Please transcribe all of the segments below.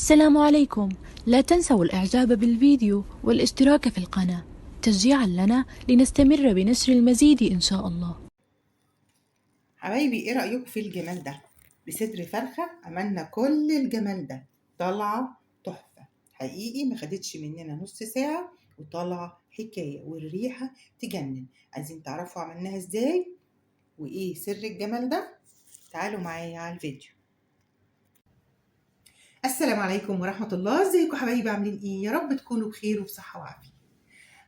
السلام عليكم. لا تنسوا الإعجاب بالفيديو والاشتراك في القناة تشجيعا لنا لنستمر بنشر المزيد إن شاء الله. حبايبي، ايه رأيكم في الجمال ده؟ بصدر فرخة عملنا كل الجمال ده، طالعة تحفة حقيقي، ما خدتش مننا نص ساعة وطالعة حكاية والريحة تجنن. عايزين تعرفوا عملناها ازاي وايه سر الجمال ده؟ تعالوا معايا على الفيديو. السلام عليكم ورحمة الله، ازيكم حبايبي؟ عاملين ايه؟ يا رب تكونوا بخير وبصحة وعافية.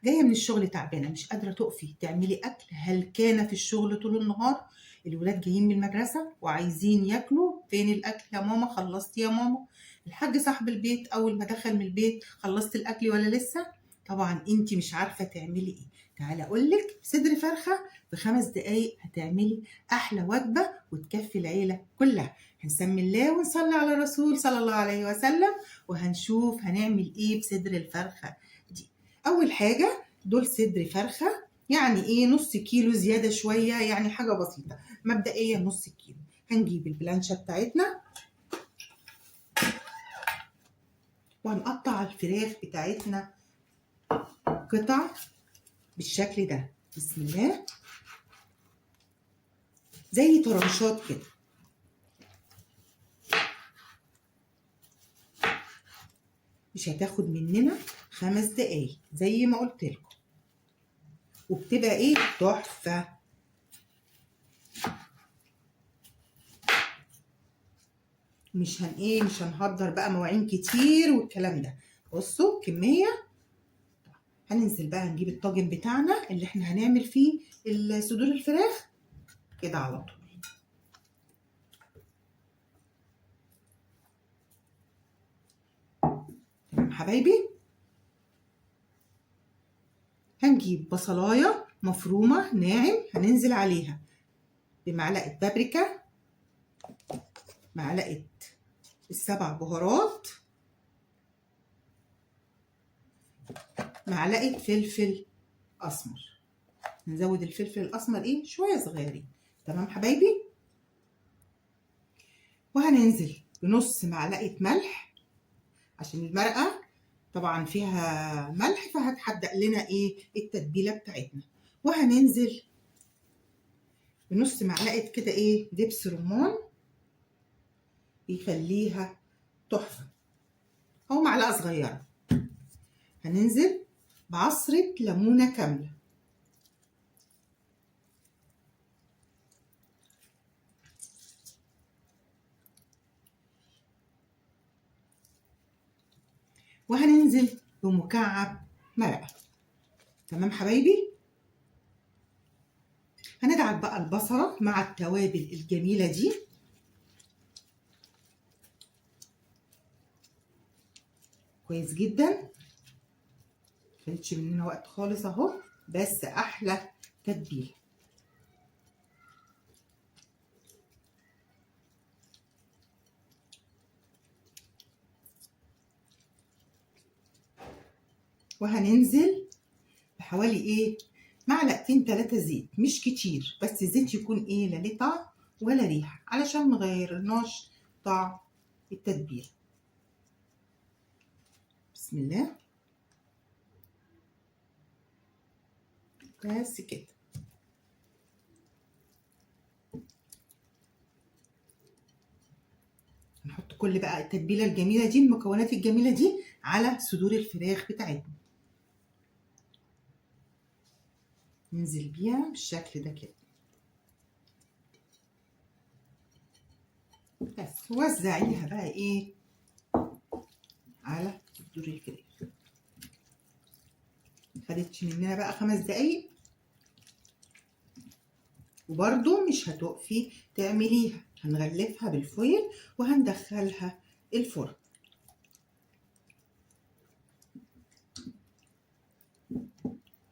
جاية من الشغل تعبانة، مش قادرة تقفي تعملي أكل، هلكانة في الشغل طول النهار، الولاد جايين من المدرسة وعايزين ياكلوا، فين الأكل يا ماما؟ خلصت يا ماما؟ الحاج صاحب البيت أول ما دخل من البيت، خلصت الأكل ولا لسه؟ طبعا انتي مش عارفة تعملي ايه. تعالى أقولك، صدر فرخة في 5 دقايق هتعملي أحلى وجبة وتكفي العيلة كلها. هنسمي الله ونصلي على الرسول صلى الله عليه وسلم، وهنشوف هنعمل ايه بصدر الفرخة دي. أول حاجة، دول صدر فرخة، يعني ايه؟ نص كيلو زيادة شوية، يعني حاجة بسيطة، مبدئيا نص كيلو. هنجيب البلانشة بتاعتنا وهنقطع الفراخ بتاعتنا قطع بالشكل ده، بسم الله، زي طرنشات كده. مش هتاخد مننا 5 دقايق زي ما قلت لكم، وبتبقى ايه؟ تحفة. مش هن ايه، مش هنهدر بقى مواعين كتير والكلام ده. بصوا كمية. هننزل بقى نجيب الطاجن بتاعنا اللي احنا هنعمل فيه صدور الفراخ كده على طول. تمام حبايبي، هنجيب بصلايه مفرومه ناعم، هننزل عليها بمعلقه بابريكا، معلقه ال7 بهارات، معلقه فلفل اسمر. نزود الفلفل الاسمر ايه؟ شوية صغيرين. تمام حبايبي، وهننزل بنص معلقه ملح عشان المرقه طبعا فيها ملح، فهتحدق لنا ايه التتبيله بتاعتنا. وهننزل بنص معلقه كده ايه دبس رمان، بيخليها تحفة، او معلقه صغيرة. هننزل بعصرة ليمونة كاملة، وهننزل بمكعب مرقة. تمام حبايبي، هندعك بقى البصلة مع التوابل الجميلة دي. كويس جدا، مخدتش مننا وقت خالص اهو، بس احلى تتبيله. وهننزل بحوالي ايه معلقتين 3 زيت، مش كتير، بس الزيت يكون ايه، لا ليه طعم ولا ريحه، علشان ما غيرناش طعم التتبيله. بسم الله، بس كده. نحط كل بقى التتبيله الجميلة دي، المكونات الجميلة دي على صدور الفراخ بتاعتنا. ننزل بيها بالشكل ده كده بس. وزعيها بقى ايه على صدور الفراخ. خدتش مننا بقى 5 دقايق، وبرده مش هتقفي تعمليها. هنغلفها بالفويل وهندخلها الفرن.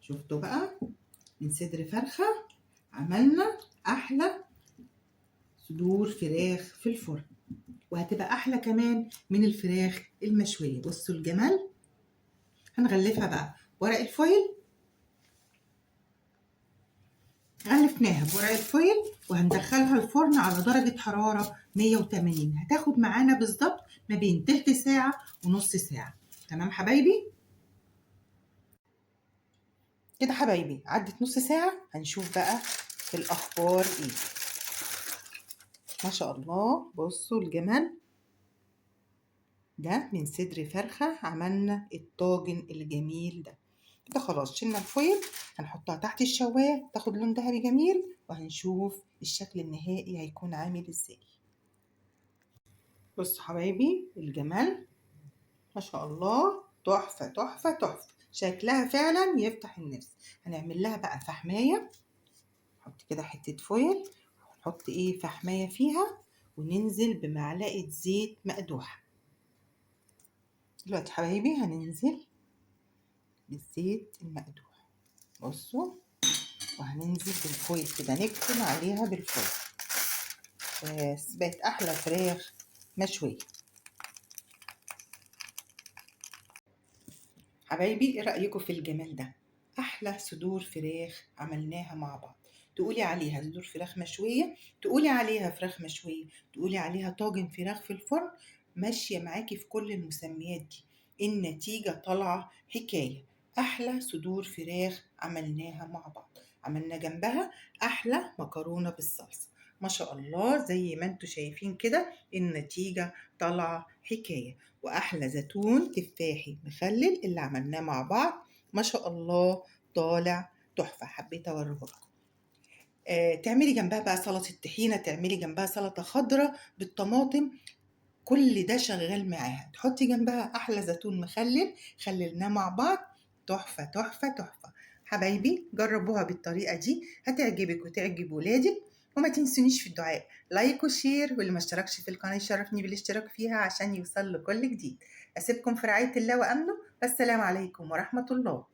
شفتوا بقى من صدر فرخة عملنا أحلى صدور فراخ في الفرن، وهتبقى أحلى كمان من الفراخ المشوية. بصوا الجمال. هنغلفها بقى ورق الفويل غلفناها بورق ال foil وهندخلها الفرن على درجة حرارة 180. هتاخد معانا بالظبط ما بين تلت ساعة ونص ساعة. تمام حبايبي؟ كده حبايبي عدت نص ساعة، هنشوف بقى الأخبار ايه. ما شاء الله، بصوا الجمال ده. من صدر فرخة عملنا الطاجن الجميل ده. كده خلاص شلنا الفويل، هنحطها تحت الشواية تاخد لون ذهبي جميل، وهنشوف الشكل النهائي هيكون عامل ازاي. بصوا حبايبي الجمال، ما شاء الله، تحفة تحفة تحفة، شكلها فعلا يفتح النفس. هنعمل لها بقى فحماية، نحط كده حتة فويل ونحط ايه فحماية فيها، وننزل بمعلقة زيت مقدوحة. دلوقتي حبايبي هننزل بالزيت المقدوح، بصوا، وهننزل بالفويل كده، نكتم عليها بالفويل. بس بقت احلى فراخ مشوية. حبايبي ايه رأيكم في الجمال ده؟ احلى صدور فراخ عملناها مع بعض. تقولي عليها صدور فراخ مشوية، تقولي عليها فراخ مشوية، تقولي عليها طاجن فراخ في الفرن، ماشية معاكي في كل المسميات دي. النتيجة طالعة حكاية. أحلى صدور فراخ عملناها مع بعض، عملنا جنبها أحلى مكرونة بالصلصة. ما شاء الله زي ما انتوا شايفين كده النتيجة طالعة حكاية. وأحلى زيتون تفاحي مخلل اللي عملناه مع بعض، ما شاء الله طالع تحفة. حبيت أوريه لكم. تعملي جنبها بقى سلطة طحينة، تعملي جنبها سلطة خضراء بالطماطم، كل ده شغال معاها. تحطي جنبها أحلى زيتون مخلل خللناه مع بعض، تحفة تحفة تحفة. حبايبي جربوها بالطريقة دي، هتعجبك وتعجب ولادك. وما تنسونيش في الدعاء، like و share، واللي ما اشتركش في القناة يشرفني بالاشتراك فيها عشان يوصل لكل جديد. أسيبكم في رعاية الله وأمنه، والسلام عليكم ورحمة الله.